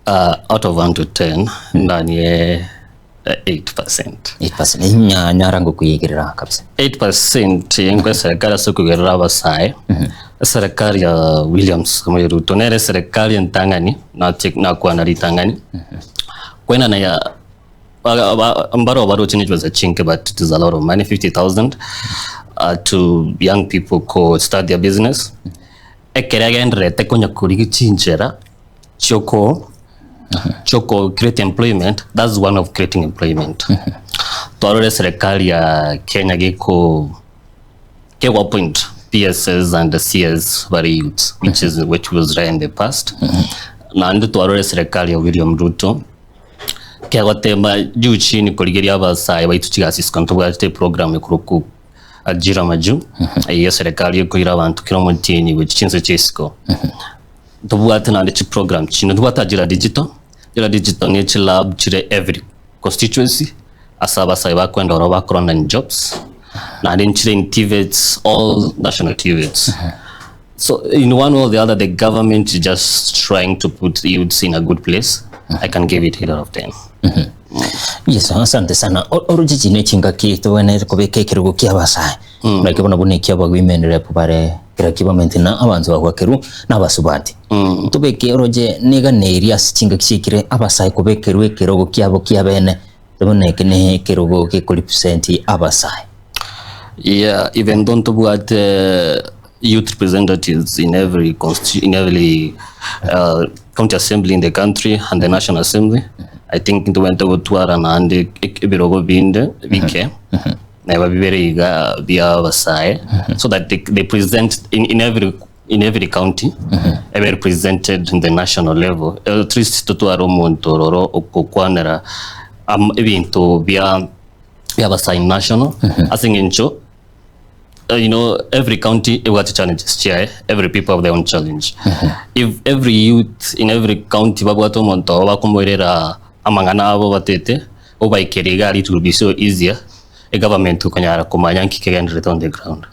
Out of 1 to 10 ndanie 8%. 8%. Nya nyara ngokuigerera kabisa. 8% engwe serikali ase okugerera abasae eserikali ya William Samoei Ruto nere eserikali entang'ani nache nakwana ritang'ani kwenana ya ba- ba- mbaro baroche ne chibesa chinke but it is a lot of money 50,000 to young people ko start their business ekere agendererete konya korigia chinchera chioko chioko create employment that's one of creating employment twarore serikali ya Kenya geko kego appoint PSs and the CS bare youths which is which was rare in the past naende twarore serikali ya William Ruto kegotema juu chini korigeria abasae baitu chigasi isiko ntobwate program ekorokwa Ajira Majuu eyio eserekari ekoira abanto kera omotienyi gochia chinse chia isiko. Ntobwate naende chiprogram chinde, ntobwate Ajira Digital, Ajira Digital ne chilab chire every constituency ase abasae bakoenda ororo bakora online jobs, naende nchire in TVETs, all national TVETs. So in one way or the other the government is just trying to put youths in a good place. I can give it 8 out of 10. Yes, asante sana. O- Oroche chine chingaki tobwenerete kobeka ekerogo kia abasae. Naki bono buna ekia aba women rep bare kera kibamenti na abanto bagwakerwa na abasubati. Tobeke oroche niganeiri ase chingaki chiekire abasae kobekerwa ekerogo kiabo kia bene. Bono eke ne ekerogo gekorepresent abasae. Yeah, even though ntobwate youth representatives in every constitu- in every county assembly in the country and the national assembly, I think ntobwenerete gotwara naende ek- ebirogo binde bike neba bibere iga bia abasae so that they present in every county ebe represented in the national level at least totware omonto ororo okokwanera am- ebinto bia bia abasae national ase eng'encho you know every county ebwate challenges chiaye every people have their own challenge if every youth in every county babwate omonto obo bakomoirera amang'ana abo batete obaikeria iga aria it will be so easier egovernment konyara komanya nki kegendererete on the ground.